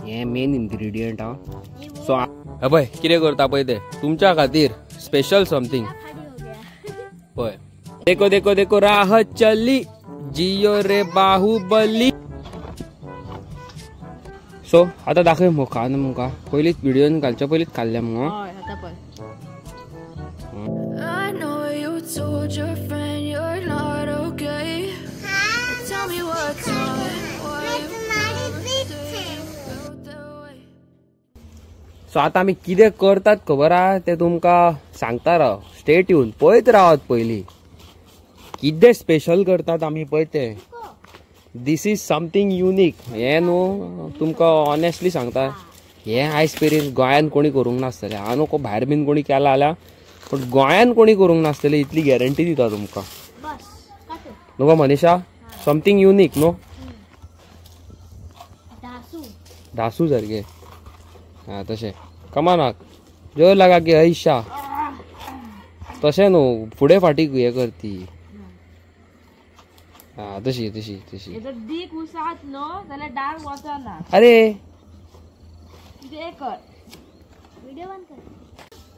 हे main ingredient हा. So हे पळय कितें करता पळय ते तुमच्या खातीर स्पेशल समथींग. पळय देखो देखो देखो राह चली जियो रे बाहुबली. सो आतां दाखय मुगो खावन मुका पयलींच व्हिडियोन घालच्या पयलींच खाल्लें मुगो. सो आतां आमी कितें करतात खबर आहा तें तुमकां सांगता राव. स्टे ट्यून पळयत रावात. पयलीं कितें स्पेशल करतात आमी पळय तें. This is something unique. हें न्हू तुमकां ऑनेस्टली सांगता, हें आयज मेरेन गोंयान कोणी करूंक नासतलें. हांव नको भायर बीन कोणी केलां जाल्यार, पूण गोंयान कोणी करूंक नासतलें इतली गॅरंटी दिता तुमकां. न्हू गो मनीषा, समथींग युनीक न्हू. धासू सारकें. हां तशें कमानाक जोर लागा की ऐशा तशें न्हू फुडें फाटीं हें करती. हां तशी तशी तशी. अरे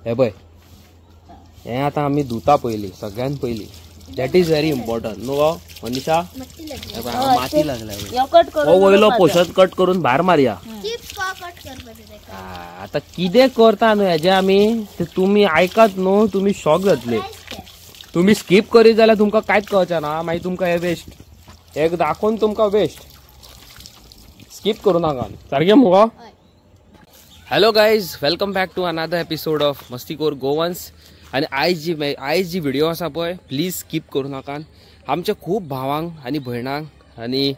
हे पळय हें आतां आमी धुता पयलीं सगळ्यान पयलीं. That is very important न्हू गो मनीषा. माती लागल्या हो वयलो पोशन कट करून भायर मारया. आतां कितें करता न्हू हेजें आमी ते तुमी आयकात न्हू, तुमी शॉक जातले. तुमी स्कीप करीत जाल्यार तुमकां कांयच कळचें ना. मागीर तुमकां हें वेस्ट, हें दाखोवन तुमकां वेस्ट. स्कीप करूं नाका सारकें मुगो. Hello guys, welcome back to another episode of Mastikoar Goans. आनी आयज जी व्हिडिओ आसा पळय प्लीज स्कीप करूं नाका. आमच्या खूब भावांक आनी भयणांक आनी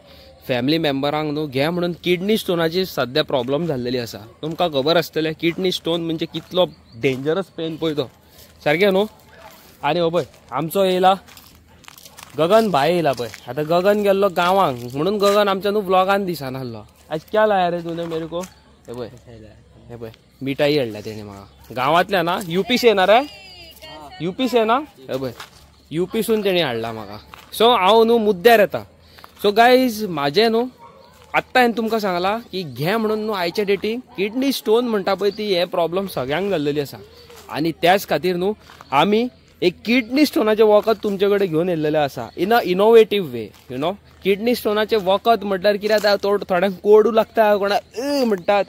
फॅमिली मेंबरांक न्हू घे म्हणून किडनी स्टोनाची सद्या प्रॉब्लम जाल्लेली आसा. तुमकां खबर आसतलें किडनी स्टोन म्हणजे कितलो डेंजरस पेन पळय तो सारकें न्हू. आनी हो पळय आमचो येयला गगन भाई येयला पळय. आतां गगन गेल्लो गांवांक म्हणून गगन आमच्या न्हू व्लॉगान दिसनासलो. आज क्या लाया रे तुवें मेरे को. हे पळय हे पळय मिठाई हाडल्या तेणे म्हाका गांवांतल्या ना. युपी से येणार युपी से ना. हे पळय युपीसून तेणी हाडला म्हाका. सो हांव न्हू मुद्द्यार येता. सो गायज म्हाजें न्हू आत्तां हांवें तुमकां सांगलां की घे म्हणून न्हू आयच्या डेटीक किडनी स्टोन म्हणटा पळय ती हे प्रॉब्लम सगळ्यांक जाल्लेली आसा. आनी त्याच खातीर न्हू आमी एक किडनी स्टोनाचें वखद तुमचे कडेन घेवन येयल्लेलें आसा in a innovative way. You know kidney स्टोनाचें वखद म्हटल्यार कितें जाता, थोड्यांक कोडू लागता, कोणाक म्हणटात,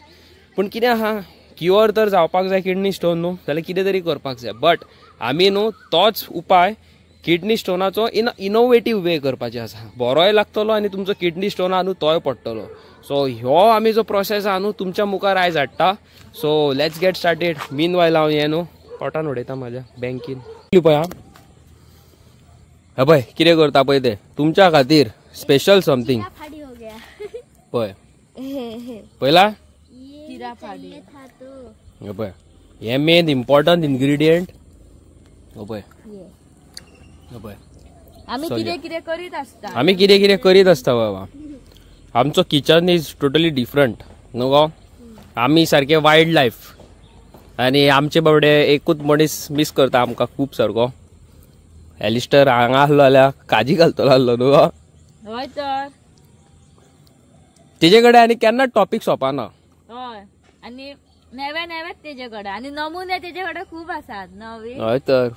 पूण कितें आहा क्युअर तर जावपाक जाय किडनी स्टोन न्हू जाल्यार कितें तरी करपाक जाय. बट आमी न्हू तोच उपाय किडनी स्टोनाचो इन इनोवेटीव वे करपाचें आसा. बरोय लागतलो आनी तुमचो किडनी स्टोन आहा न्हू तोय पडटलो. सो ह्यो आमी जो प्रोसेस आहा न्हू तुमच्या मुखार आयज हाडटा. So let's get started. Meanwhile हांव हें न्हू पोटान उडयता म्हाज्या बँकीन. पळय हे पळय कितें करता पळय ते तुमच्या खातीर स्पेशल समथींग. पळय पळयला हे पळय हे मेन इम्पॉर्टंट इन्ग्रेडियंट. हे पळय हे पळय आमी कितें कितें करीत आसता. आमी कितें कितें करीत आसता बाबा. आमचो किचन is totally different न्हू गो. आमी सारके वायल्ड लायफ आनी आमचे बाबडे एकूच मनीस मीस करता आमकां खूब सारको. एलिस्टर हांगा आसलो जाल्यार काजी घालतलो आसलो न्हू गो. हय तर तेजे कडेन आनी केन्ना टॉपीक सोंपना. हय आनी नवे नवेच तेजे कडेन आनी नमुने तेजे कडेन खूब आसात नवे. हय तर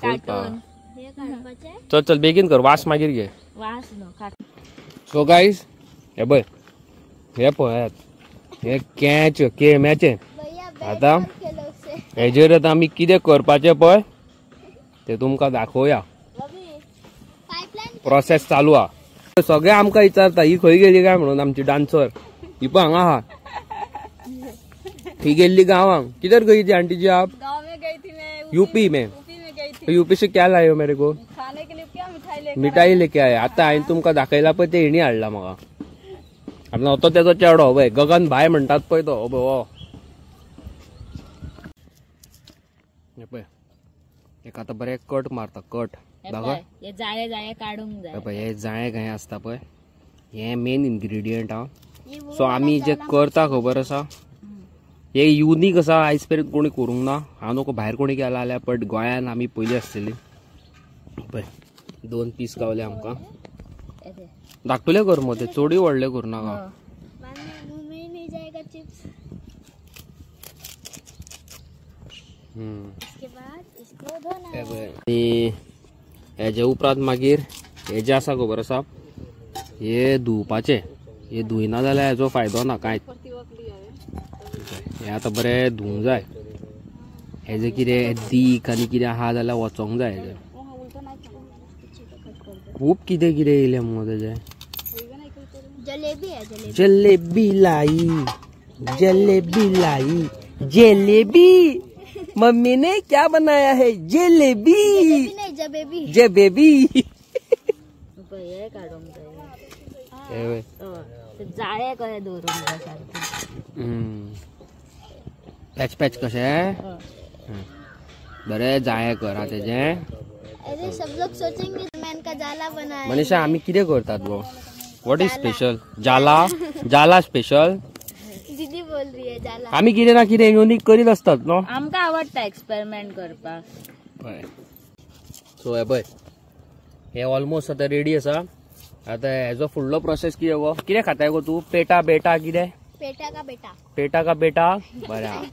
चल चल बेगीन कर, वास मागीर घे. वास न्हू. सो गायज हे पळय हे पळयात हे कॅच केळम्याचें. आतां हेजेर आतां आमी कितें करपाचें पळय तें तुमकां दाखोवया. प्रोसेस चालू आहा. सगळे आमकां विचारता ही खंय गेली काय म्हणून आमची डान्सर. ही पळय हांगा आहा. ही गेल्ली गांवांक. किधर गई थी आंटी जी आप? गांव में गई थी मैं. यूपी में. यूपी से क्या लाए हो मेरे को? खाने के लिए क्या मिठाई लेके मिठाई लेके आए. आतां हांवें तुमकां दाखयला पळय ते हेणी हाडला म्हाका. आनी तो तेजो चेडो पळय गगन भाई म्हणटात पळय तो. हो पळय एक आतां बरें कट मारता कट. हे जाळे जाळे काडूंक जाय. पळय हे जाळे खंय आसता पळय हे मेन इन्ग्रेडियंट आहा. सो आमी जे करता खबर आसा हे युनीक आसा. आयज मेरेन कोणी करूंक ना. हांव नको भायर कोणी केला जाल्यार, बट गोंयान आमी पयलीं आसतली. पळय दोन पीस गावले आमकां. धाकटुले कर मग ते, चोडी व्हडले करू नाका. चिप्स। इसके बाद इसको धोना है। आणि हेजे उपरांत मागीर हेजे आसा खबर आसा, हे धुवपाचें. हे धुयना जाल्यार हेजो फायदो ना कांयच. हे आतां बरें धुवंक जाय. हेजे कितें दीक आनी कितें आहा जाल्यार वचोंक जाय. हेजे खूब कितें कितें येयलें मुगो तेजें. जलेबी है, जलेबी. जलेबी लाई, जलेबी लाई, जलेबी. मम्मी ने क्या बनाया है? जलेबी. नहीं, जलेबी. जलेबी. हे काडूंक जाय, जाळे कशें दवरूंक जाय सारकें. पॅच पॅच कशें बरें जाळे कर तेजें. अरे सब लोग सोचेंगे मैन का जाला बनाया. मनीषा आमी कितें करतात गो? What is special? जाला, जाला स्पेशल. दीदी बोल रही है जाला. आमी कितें ना कितें युनिक करीत असतात न्हू. आमकां आवडटा एक्सपेरिमेंट करपाक. सो हे पळय, हे ऑलमोस्ट आतां रेडी आसा. आतां हेजो फुडलो प्रोसेस कितें गो? कितें खाताय गो तूं? पेटा बेटा कितें? पेटा का बेटा. पेटा का बेटा. बरें,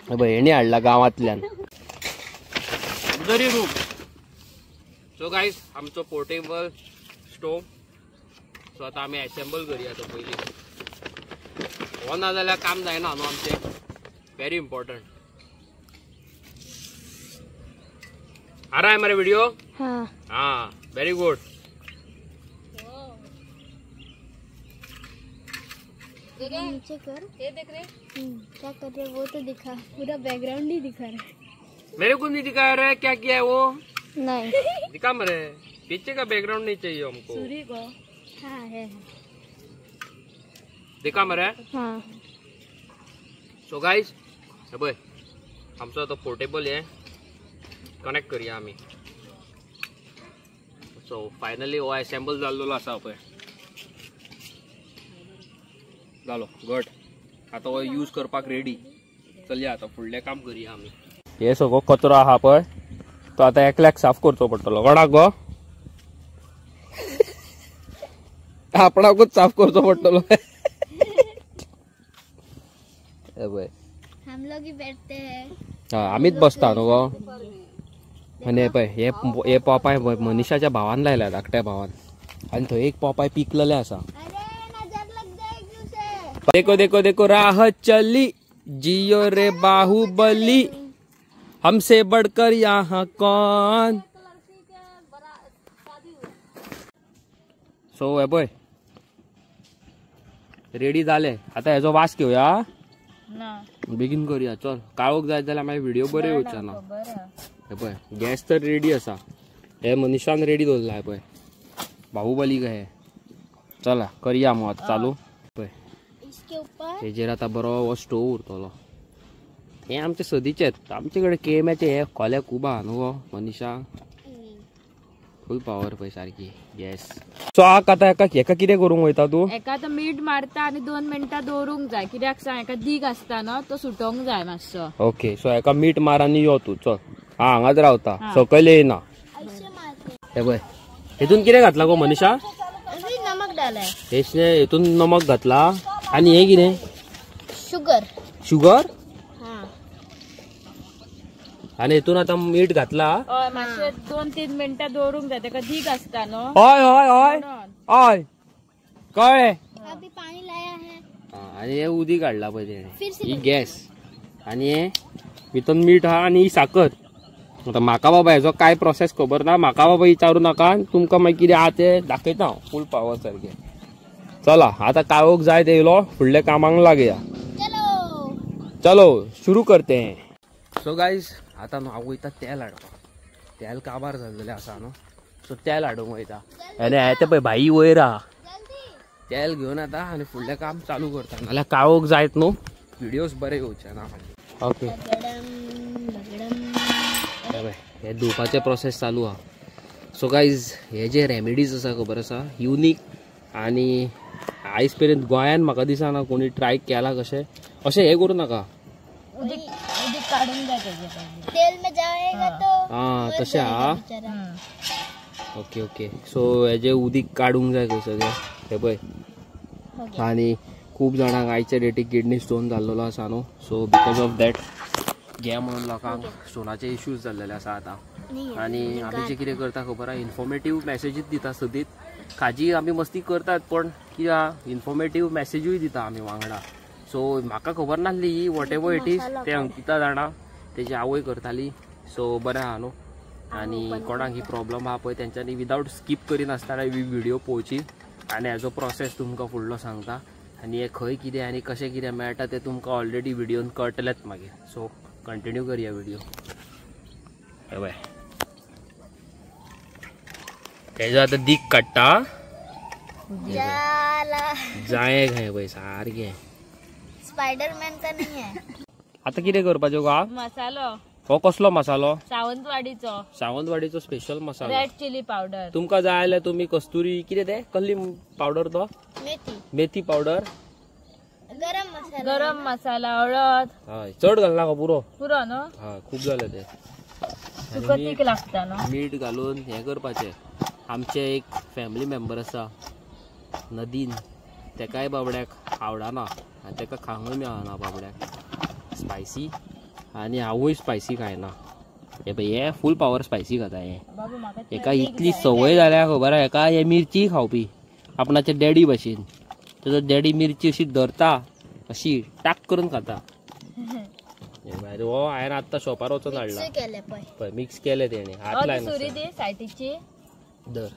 पळय हेणी हाडला गांवांतल्यान. जरी रूम. सो गायज, आमचो पोर्टेबल स्टोव. सो आतां आमी एसेंबल करूया तो पयलीं. हो ना जाल्यार काम जायना न्हू आमचें. Very important. आ रहा है मरे वीडियो? हाँ हाँ, वेरी गुड. नीचे कर, ये देख रहे क्या कर रहे वो तो दिखा, पूरा बैकग्राउंड ही दिखा रहा है. मेरे को नहीं दिखा रहा है. क्या किया है वो? नहीं दिखा मरे, पीछे का बैकग्राउंड नहीं चाहिए हमको. सूरी को हाँ है, दिखा मरे. हाँ. सो गाइस, पळय आमचो आतां पोर्टेबल हे कनेक्ट करूया आमी. सो फायनली हो एसेंबल जाल्लो आसा पळय, जालो घट. आतां हो यूज करपाक रेडी. चलया आतां फुडलें काम करूया आमी. हे सगळो कचरो आहा पळय तो आतां एकल्याक साफ करचो पडटलो. कोणाक गो? आपणाकूच साफ करचो पडटलो. पळय हम लोग ही बैठते हैं. आमीच बसता न्हू गो. आनी पळय हे पोपाय मनीषाच्या भावान लायल्या, धाकट्या भावान. आनी थंय एक पोपाय पिकलेले आसा. देखो देखो देखो, राह चली जियो रे बाहुबली, हमसे बढ़कर यहाँ कौन. सो हे पळय रेडी जाले. आतां हेजो वास घेवया, बेगीन करूया. चल काळोख जायत जाल्यार मागीर व्हिडिओ बरे येवचे ना. हे पळय गॅस तर रेडी आसा. हे मनीषान रेडी दवरला. हे पळय बाहुबली कहे. चला करूया मग आतां चालू. पळय हेजेर आतां बरो हो स्टोव उरतलो. हे आमचे सदीचेच, आमचे कडेन केम्याचे हे खोले खूब आहा न्हू गो मनीषा. फुल पावर पळय सारकी गॅस. सो आतां हेका कितें करूंक वयता तूं? एका आतां मीठ मारता आनी 2 मिनटां दवरूंक जाय. कित्याक सांग, एका दीक आसता न्हू तो सुटोवंक जाय मातसो. ओके, सो हेका मीठ मार आनी यो तूं. चल हा, हांगाच रावता, सकयल येयना. हे पळय हेतून कितें घातला गो मनीषा? नमक डाला. हेतून नमक घातला. आनी हे कितें? शुगर. शुगर. आनी हेतून आतां मीठ घातला. हय, मातशें 2-3 मिनटां दवरूंक जाय. तेका दीक आसता न्हू. हय हय हय हय, कळ्ळें. अभी पाणी लाया है. आनी हे उदीक हाडला पळय तेणें, ही गॅस. आनी हे भितर मीठ आहा आनी ही साकर. आतां म्हाका बाबा हेजो कांय प्रोसेस खबर ना, म्हाका बाबा विचारू नाका. तुमकां मागीर कितें आहा तें दाखयता हांव फूल पावर सारकें. चला आतां काळोख जायत येयलो, फुडल्या कामाक लागया. चलो सुरू करते हैं. सो गायज, आतां न्हू हांव वयता तेल हाडपाक. तेल काबार जाल्लें आसा न्हू, सो तेल हाडूंक वयता. आनी हें तें पळय भाई वयर आहा. तेल घेवन येता आनी फुडलें काम चालू करता, नाल्यार काळोख जायत न्हू, व्हिडियोज बरे येवचे ना. ओके, हे धुवपाचें प्रोसेस चालू आहा. सो गायज, हे जे रेमेडीज आसा खबर आसा, युनीक. आनी आयज पर्यंत गोंयान म्हाका दिसना कोणी ट्राय केला कशें. अशें हें करूं नाका, तेल में जाएगा तो. हां तशें आहा. Okay okay. सो हेजे उदीक काडूंक जाय खंय सगळें. हे पळय, आनी खूब जाणांक आयच्या डेटीक किडनी स्टोन जाल्लेलो आसा न्हू. सो because of that घे म्हणून लोकांक स्टोनाचे इश्यूज जाल्लेले आसा आतां. आनी आमी जे कितें करता खबर आहा, इन्फॉर्मेटीव मॅसेजीच दिता सदींच. खाजी आमी मस्ती करतात पण कित्याक इन्फॉर्मेटीव मॅसेजूय दिता आमी वांगडा. सो म्हाका खबर नासली ही what ever it is, तें अंकिता जाणा, तेजी आवय करताली. सो बरें आहा न्हू. आनी कोणाक ही प्रॉब्लम आहा पळय तेंच्यांनी विदावट स्कीप करिनासतना ही व्हिडिओ पळोवची आनी हेजो प्रोसेस तुमकां फुडलो सांगता. आनी हे खंय कितें आनी कशें कितें मेळटा तें तुमकां ऑलरेडी व्हिडियोन कळटलेंच मागीर. सो कंटिन्यू करया व्हिडिओ. हे पळय तेजो आतां दीक काडटा जाये घे पळय सारकें. स्पायडरमॅन तर नाही आहे. आतां कितें करपाचें गो? मसालो. हो कसलो मसालो? सावंतवाडीचो. सावंतवाडीचो स्पेशल मसालो, रेड चिली पावडर. तुमकां जाय जाल्यार तुमी कस्तुरी कितें तें कसली पावडर तो, मेथी, मेथी पावडर, गरम मसाला, गरम मसाला, हळद. हय चड घालना गो, पुरो पुरो न्हू. हय खूब जालें तें. तुका तीख लागता न्हू. मीठ घालून हें करपाचें. आमचें एक फॅमिली मेंबर आसा नदीन, तेकाय बाबड्याक आवडना आनी तेका खावंकूय मेळना बाबड्याक स्पायसी, आनी हांवूय स्पायसी खायना. हे पळय हे फूल पावर स्पायसी खाता हे. हेका इतली संवय जाल्या खबर आहा, हेका हे मिरची खावपी आपणाच्या डॅडी भशेन. तेजो डॅडी मिरची अशी धरता अशी टाक करून खाता. हो हांवें आत्तां शॉपार वचून हाडला पळय, मिक्स केलें तेणें, हात लायना सायटीची धर.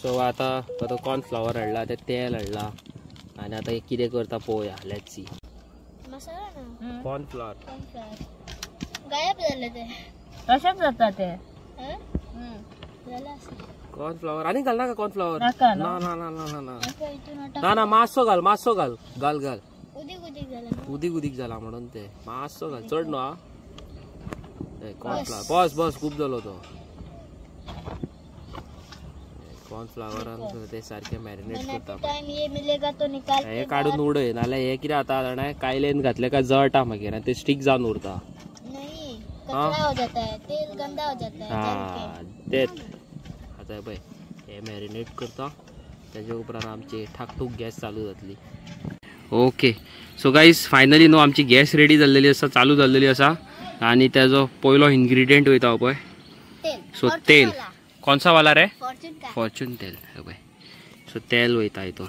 सो आतां आतां कॉर्नफ्लावर हाडला, तें तेल हाडला आनी आतां कितें करता पळोवया. Let's see. मसाला ना, कॉर्नफ्लावर गायब झालं ते. तशेंच जाता ते कॉर्नफ्लावर. आनी घालना का कॉर्नफ्लावर? ना ना ना ना ना ना ना, मातसो घाल, मातसो घाल, घाल घाल, उदीक उदीक जाला म्हणून ते मातसो घाल, चड न्हू. कॉर्नफ्लावर बस बस खूब जालो तो. कॉर्नफ्लावरान ते सारखे मॅरिनेट करता. हे काडून उडय, नाल्यार हे कितें जाता जाणा, कायलेन घातले काय जळटा मागीर आनी ते स्टीक जावन उरता. हा तेच आतां पळय हे मॅरिनेट करता, तेजे उपरांत आमची ठाकठूक गॅस चालू जातली. ओके सो गायज फायनली न्हू आमची गॅस रेडी जाल्लेली आसा, चालू जाल्लेली आसा. आनी तेजो पयलो इन्ग्रिडियंट वयता पळय, सो तेल. कोणसा वाला रे? फॉर्च्यून तेल. पळय सो तेल वयता हितून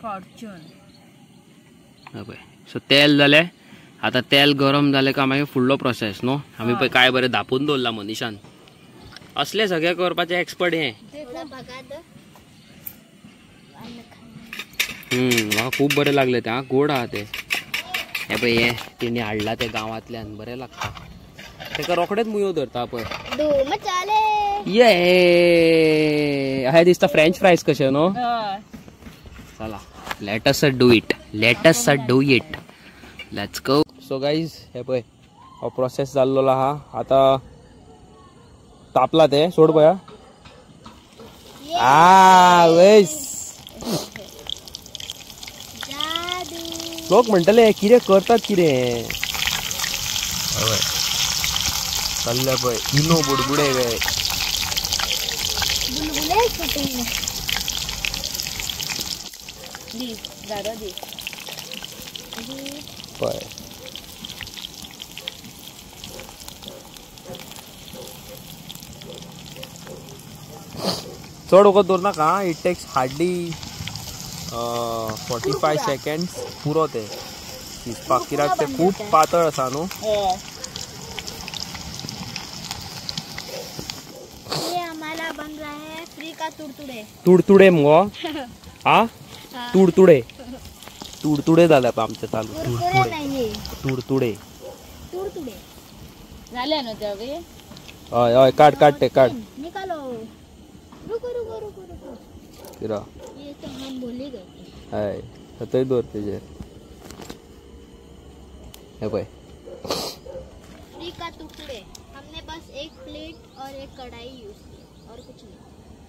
फॉर्च्यून. पळय सो तेल जालें. आतां तेल गरम जालें काय मागीर फुडलो प्रोसेस न्हू. आमी पळय काय बरें धापून दवरला मनीषान. असले सगळे करपाचे एक्सपर्ट हे. म्हाका खूब बरें लागलें तें. गोड आहा तें. हे पळय हे तेणी हाडला तें गांवांतल्यान, बरें लागता. तेका रोखडेच मुयो धरता पळय. ये हे दिसता फ्रेंच फ्रायज कशें न्हू. चला let us do it, let us do it, let's go. So guys हे पळय हो प्रोसेस जाल्लो आहा. आतां तापला ते सोड पळया. आ वेस लोक म्हणटले कितें करतात कितें. हय चल्ले पळय इनो बुडबुडे वे. पळय चड वगत दवरनाका. It takes hardly 45 seconds पुरो ते शिजपाक, कित्याक ते खूब पातळ आसा न्हू. ये हमारा बन रहा है फ्री का तुड़तुड़े. तुड़तुड़े मुगो हा, तुड़तुड़े तुड़तुड़े जाले आमचे चालू. तुड़तुड़े तुड़तुड़े तुड़तुड़े जाले न्हू ते. हय हय काड काड ते काड. निकालो. रुको रुको रुको रुको. किरा ये तो हम भूल ही गए. हय थंय दवर तेजेर. हे पळय फ्री का टुकड़े. हमने बस एक प्लेट और एक कढ़ाई यूज की और कुछ नहीं,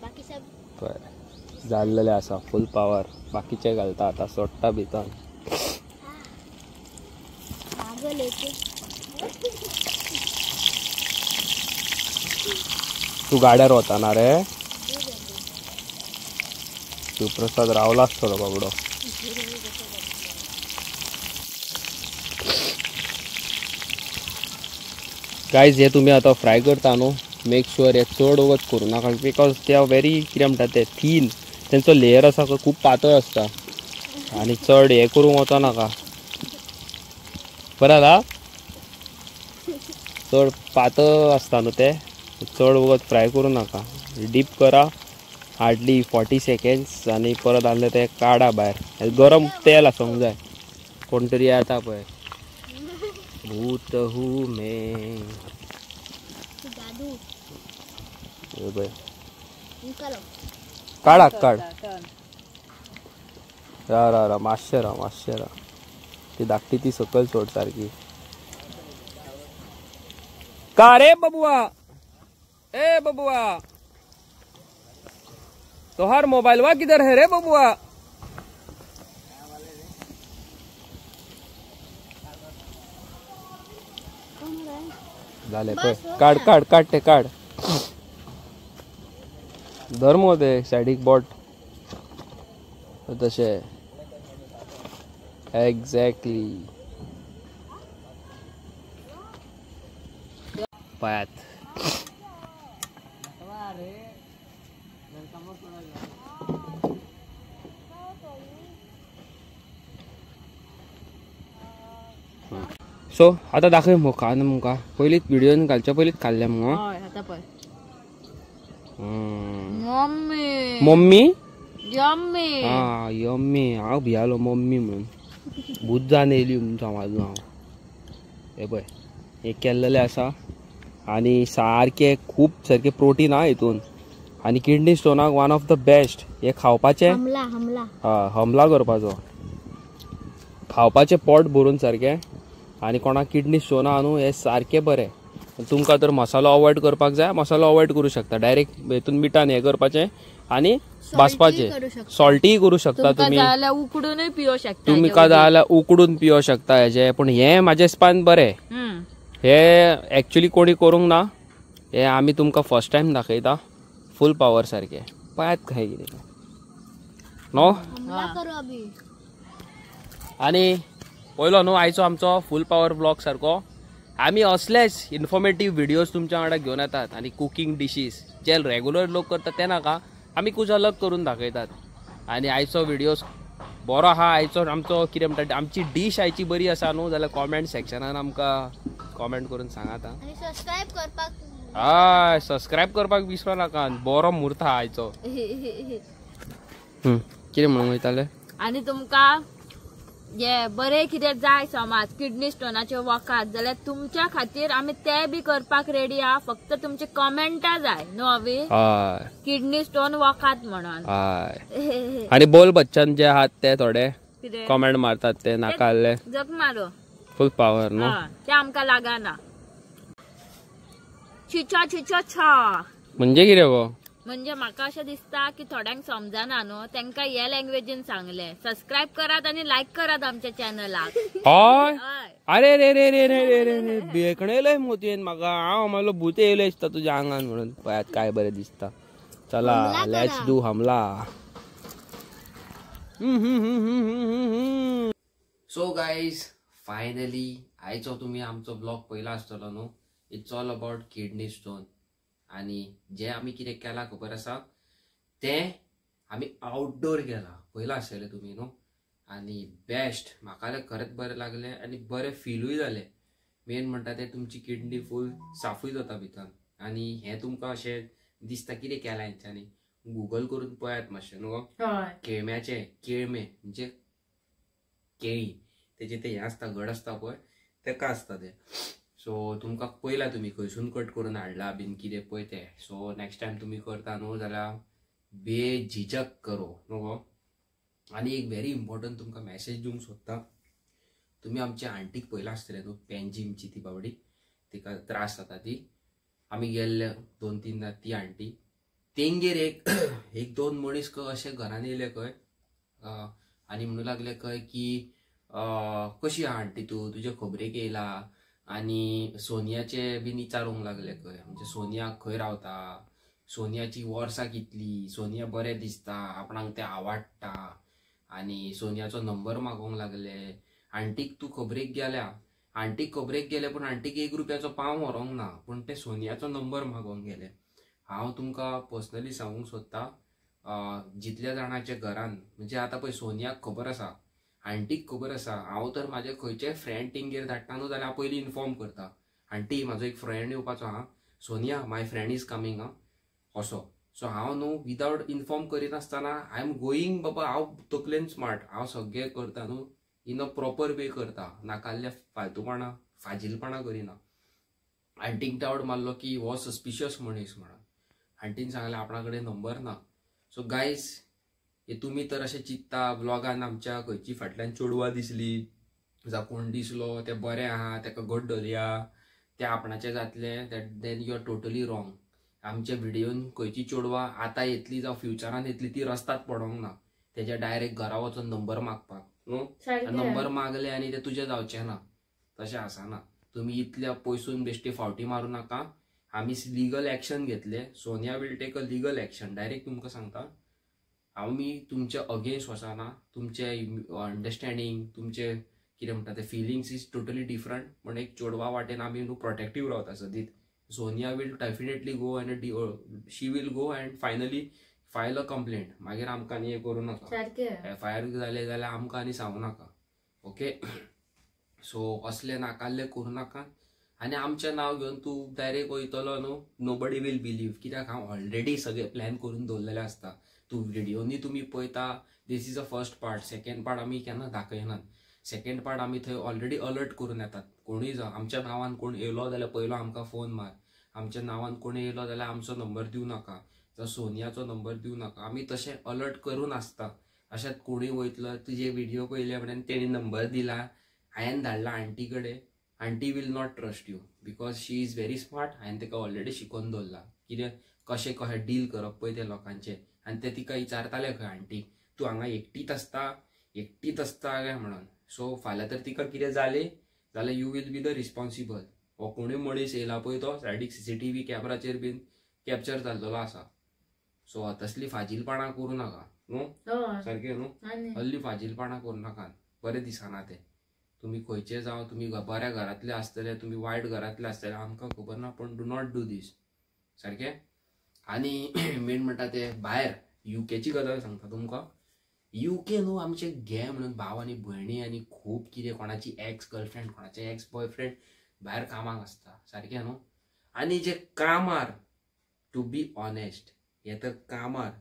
बाकी सब पळय जाल्लेले आसा फूल पावर. बाकीचे घालता आतां सोडटा भितर. लेके तूं गाड्यार वताना रे. शिवप्रसाद रावला आसतलो बाबडो. गायज हे तुमी आतां फ्राय करता न्हू, मेक शुअर हे चड वगत करूं नाका, because ते are very कितें म्हणटा ते थीन, तेंचो लेयर आसा खूब पातळ आसता आनी चड हे करूंक वचो नाका. बरें जालां, चड पातळ आसता न्हू ते, चड वगत फ्राय करूं नाका. डीप करा हार्डली 40 सेकेंड्स आनी परत आहले ते काडा भायर. गरम तेल आसूंक जाय. कोण तरी येता पळय, भूत हूँ मैं. काडा काड, रा रा रा मातशें राव मातशें राव, ती धाकटी ती सकयल सोड सारकी. का रे बबुआ, ए बबुआ, तोहार मोबाइल वा किधर है रे बबुआ? झाले पळय, काड काड काड ते काड, धर मगो ते सायडीक बोट तशें. एक्झॅक्टली पळयात. सो आतां दाखय मगो खान मुका, पयलींच व्हिडियोन घालच्या पयलींच खाल्लें मगो. हय आतां पळय. Mummy mummy yummy. हा यम्मी, हांव भियालो मम्मी म्हणून, भूत जावन येयली म्हणून समजलो हांव. हे पळय हे केल्लेलें आसा आनी सारकें खूब सारकें प्रोटीन आहा हितून, आनी किडनी स्टोनाक वन ऑफ the best. हे खावपाचें हमला हमला, हा हमला करपाचो, खावपाचें पोट भरून सारकें. आनी कोणाक किडनी स्टोन आहा न्हू, हे सारकें बरें. तुमकां तर मसालो अवॉयड करपाक जाय, मसालो अवॉयड करूं शकता, डायरेक्ट हेतून मिठान हें करपाचें आनी भाजपाचें. सॉल्टीय करूं शकता तुमी, उकडूनय पियो शकता, तुमकां जाय जाल्यार उकडून पियो शकता हेजें. पूण हें म्हाज्या हिसपान बरें, हे एक्चुली कोणी करूंक ना, हे आमी तुमकां फर्स्ट टायम दाखयता फूल पावर सारकें. पळयात काय कितें न्हू. आनी पयलो न्हू आयचो आमचो फूल पावर ब्लॉग सारको. आमी असलेच इन्फॉर्मेटीव व्हिडियोज तुमच्या वांगडा घेवन येतात, आनी कुकींग डिशीज जे रेगुलर लोक करतात ते नाका, आमी कुछ अलग करून दाखयतात. आनी आयचो व्हिडियोज बरो आहा, आयचो आमचो कितें म्हणटा आमची डीश आयची बरी आसा न्हू, जाल्यार कॉमेंट सेक्शनान आमकां कॉमेंट करून सांगात. सबस्क्रायब करपाक, हय सबस्क्रायब करपाक विसरो नाका. बरो म्हूर्त आहा आयचो. कितें म्हणूंक वयताले? आनी तुमकां जे बरें कितें जाय समाज किडनी स्टोनाचे वखद जाल्यार तुमच्या खातीर आमी ते बी करपाक रेडी आहा. फक्त तुमचे कमेंटा जाय न्हू अवी, किडनी स्टोन वखद म्हणून. आनी बोल बच्चन जे आहात ते थोडे कमेंट मारतात ते नाका आहले, जग मारो फूल पावर न्हू, ते आमकां लागना. छिछो छिछो छा म्हणजे कितें गो? म्हणजे म्हाका अशें दिसता की थोड्यांक समजना न्हू, तांकां हे लँग्वेजीन सांगलें. सबस्क्रायब करात आनी लायक करात आमच्या चॅनलाक. हय अरे रे रे रे रे रे रे रे बेकणेलय मोतयेन म्हाका, हांव म्हणलो भूत येयलें दिसता तुज्या आंगान म्हणून. पळयात काय बरें दिसता. चला let's do हमला. सो गायज फायनली आयचो तुमी आमचो ब्लॉग पयला आसतलो न्हू, it's all about kidney stone. आनी जे आमी कितें केलां खबर आसा, तें आमी आउटडोर केलां, पयलां आसतलें तुमी न्हू. आनी बेस्ट म्हाका खरेंच बरें लागलें आनी बरें फिलूय जालें. मेन म्हणटा तें तुमची किडनी फूल साफूय जाता भितर. आनी हें तुमकां अशें दिसता कितें केलां हेंच्यांनी, गुगल करून पळयात मातशें न्हू. केळम्याचें, केळमे म्हणजे केळी, तेजें तें हें आसता, घड आसता पळय, तेका आसता तें. सो तुमकां पयला तुमी खंयसून कट करून हाडला बीन कितें पळय तें. सो नेक्स्ट टायम तुमी करता न्हू जाल्यार बेझिजक करो न्हू गो. आनी एक व्हेरी इम्पॉर्टंट तुमकां मॅसेज दिवंक सोदता. तुमी आमच्या आंटीक पयलां आसतलें न्हू, पेंजिमची ती बाबडी, तिका त्रास जाता ती. आमी गेल्ले 2-3 ती आंटी तेंगेर एक दोन मनीस खंय अशें घरान येयले खंय, आनी म्हणूं लागले खंय की कशी आहा आंटी तूं, तुजे खबरेक येयला. आनी सोनियाचे बीन विचारूंक लागले खंय, म्हणजे सोनिया खंय रावता, सोनियाची वर्सां कितली, सोनिया बरें दिसता, आपणाक तें आवडटा आनी सोनियाचो नंबर मागोवंक लागले. आंटीक तूं खबरेक गेल्या, आंटीक खबरेक गेले पूण आंटीक 1 रुपयाचो पांव व्हरोंक ना, पूण ते सोनियाचो नंबर मागोवंक गेले. हांव तुमकां पर्सनली सांगूंक सोदता, जितल्या जाणाच्या घरान म्हणजे आतां पळय सोनियाक खबर आसा, आंटीक खबर आसा, हांव तर म्हाजे खंयचे फ्रेंड तेंगेर धाडटा न्हू जाल्यार हांव पयलीं इन्फॉर्म करता, आंटी म्हाजो एक फ्रेंड येवपाचो आहा, Sonia my friend is coming आं असो. सो हांव न्हू विदावट इन्फॉर्म करिनासतना I am going. बाबा हांव तकलेन स्मार्ट, हांव सगळें करता न्हू इन अ प्रॉपर वे करता, नाकाल्ल्या फालतूपणां फाजीलपणां करिना. आंटीक डावट मारलो की हो सस्पिशियस मनीस म्हणून. आंटीन सांगलें आपणा कडेन नंबर ना. सो गायज हे तुमी तर अशें चिंत्ता ब्लॉगान आमच्या खंयची फाटल्यान चेडवां दिसली जावं कोण दिसलो तें बरें आहा तेका घट धरया तें आपणाचें जातलें, that then you are totally wrong. आमच्या व्हिडियोन खंयची चेडवां आतां येतली जावं फ्युचरान येतली ती रस्त्यात पडोंक ना, तेज्या डायरेक्ट घरा वचोन नंबर मागपाक न्हू. नंबर मागले आनी ते तुजें जावचें ना, तशें आसना. तुमी इतल्या पयसून बेश्टी फावटी मारूं नाका. आमी लिगल एक्शन घेतले, Sonia will take a legal action. Direct तुमकां सांगता, आमी तुमच्या अगेन्स्ट वचना, तुमचे अंडरस्टँडींग तुमचे कितें म्हणटा ते फिलिंग्स is totally different. पूण एक चेडवा वाटेन आमी न्हू प्रोटेक्टीव रावता सदींच. Sonia will definitely go and she will go and finally file a complaint. मागीर आमकां आनी हें करूं नाका, एफआयआर जालें जाल्यार आमकां आनी सांगू नाका. ओके, सो असले नाकाल्ले करूं नाका. आनी आमचें नांव घेवन तूं डायरेक्ट वयतलो न्हू, नोबडी will believe, कित्याक हांव ऑलरेडी सगळें प्लॅन करून दवरलेलें आसता. तूं व्हिडियोनी तुमी पळयता, this is a first part. Second part आमी केन्ना दाखयनात. सेकंड पार्ट आमी थंय ऑलरेडी अलर्ट करून येतात. कोणूय जावं आमच्या नांवान कोण येयलो जाल्यार पयलो आमकां फोन मार, आमच्या नांवान कोण येयलो जाल्यार आमचो नंबर दिवं नाका, जावं सोनियाचो नंबर दिवं नाका. आमी तशें अलर्ट करून आसता. अशेंच कोणूय वयतलो तुजे व्हिडियो पळयले म्हणून तेणी नंबर दिला, हांवें धाडला आंटी कडेन, aunty will not trust you because she is very smart. हांवें ताका ऑलरेडी शिकोवन दवरला कितें कशें कशें डील करप पळय ते लोकांचें. आनी ते तिका विचारताले खंय, आंटी तूं हांगा एकटीच आसता, एकटीच आसता काय म्हणून. सो फाल्यां तर तिका कितें जालें जाल्यार you will be the responsible. हो कोणूय मनीस येयला पळय तो सायडीक सीसीटीव्ही कॅमेराचेर बीन कॅप्चर जाल्लो आसा. सो तसली फाजीलपणां करूं नाका न्हू, सारकें न्हू, असली फाजीलपणां करूं नाका, बरें दिसना तें. तुमी खंयचे जावं, तुमी बऱ्या घरांतले आसतले, तुमी वायट घरांतले आसतले आमकां खबर ना, पूण do not do these, सारकें. आनी मेन म्हणटा ते भायर युकेची गजाल सांगता तुमकां. युके न्हू आमचे गे म्हणून भाव आनी भयणी आनी खूब कितें, कोणाची एक्स गर्लफ्रेंड, कोणाचे एक्स बॉयफ्रेंड भायर कामाक आसता, सारकें न्हू. आनी जे कामार, टू बी ऑनेस्ट, हे तर कामार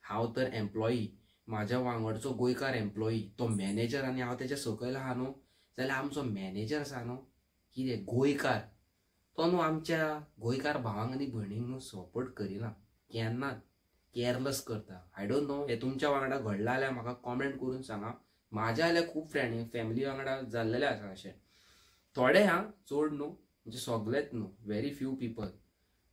हांव तर एम्प्लॉई, म्हाज्या वांगडचो गोंयकार एम्प्लॉई तो मॅनेजर आनी हांव तेच्या सकयल आहा न्हू, जाल्यार आमचो मॅनेजर आसा न्हू कितें गोंयकार, तो न्हू आमच्या गोंयकार भावांक आनी भयणींक न्हू सपोर्ट करिना, केन्नाच, केअरलेस करता. I don't know हे तुमच्या वांगडा घडलां जाल्यार म्हाका कॉमेंट करून सांगा. म्हाज्या जाल्यार खूब फ्रेंड फॅमिली वांगडा जाल्लेलें आसा अशें, थोडे हा, चड न्हू, म्हणजे सगळेच न्हू, व्हेरी फ्यू पिपल.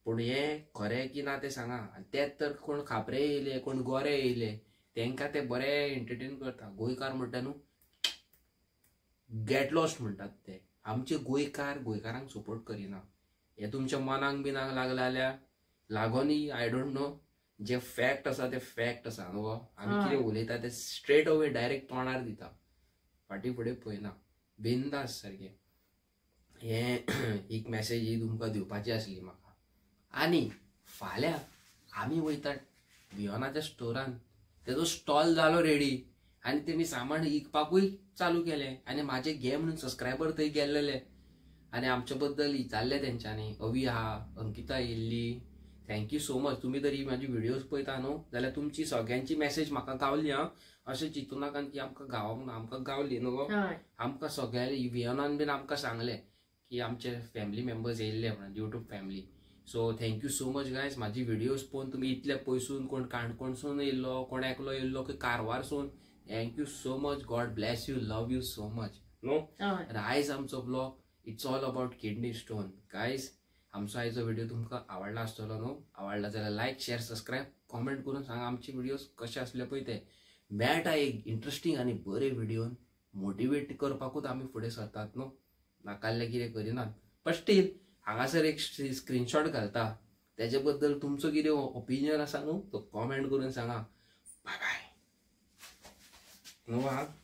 पूण हें खरें की ना तें सांगा. आनी तेच तर कोण खापरे येयले, कोण गोरे येयले, तेंकां ते बरे एंटरटेन करता. गोंयकार म्हणटा न्हू गेट लॉस्ट म्हणटात ते. आमचे गोंयकार गोंयकारांक सपोर्ट करिना. हे तुमच्या मनाक बिनाक लागलें जाल्यार लागोनी, I don't know. J fact आसा ते फॅक्ट आसा न्हू गो. आमी कितें उलयता ते स्ट्रेट अवे डायरेक्ट तोंडार दिता, फाटीं फुडें पळयना, बिंदास सारकें. हें एक मॅसेज ही तुमकां दिवपाची आसली म्हाका. आनी फाल्यां आमी वयतात वियोनाच्या स्टोरान, तेजो स्टॉल जालो रेडी आनी तेणी सामान विकपाकूय चालू केलें. आनी म्हाजे घे म्हणून सबस्क्रायबर थंय गेल्लेले आनी आमचे बद्दल विचारलें तेंच्यांनी, अवी आहा, अंकिता येयल्ली, thank you so much. तुमी जर ही म्हाजी व्हिडियोज पळयता न्हू जाल्यार तुमची सगळ्यांची मॅसेज म्हाका गावली आं, अशें चिंतू नाका की आमकां गावोंक ना, आमकां गावली न्हू गो. आमकां सगळ्यांनी वियोनान बीन आमकां सांगलें की आमचे फॅमिली मेंबर्स येयल्ले म्हणून, YouTube family. So thank you so much guys. म्हाजी व्हिडियोज पळोवन तुमी इतले पयसून, कोण काणकोणसून येयल्लो, कोण एकलो येयल्लो की कारवारसून, thank you so much. God bless you, love you so much न्हू. आयज आमचो blog it's all about kidney stone guys. आमचो आयचो व्हिडिओ तुमकां आवडला आसतलो न्हू, आवडला जाल्यार लायक, शेअर, सबस्क्रायब, कॉमेंट करून सांगा आमचे व्हिडियोज कशे आसले पळय ते. मेळटा एक इंट्रस्टींग आनी बरे व्हिडियोन मोटिवेट करपाकूच आमी फुडें सरतात न्हू, नाकाल्लें कितें करिनात. बट स्टील हांगासर एक स्क्रीनशॉट घालता, त्याचे बद्दल तुमचो कितें ओपिनियन आसा न्हू तो कॉमेंट करून सांगा. बाय बाय. न्हू.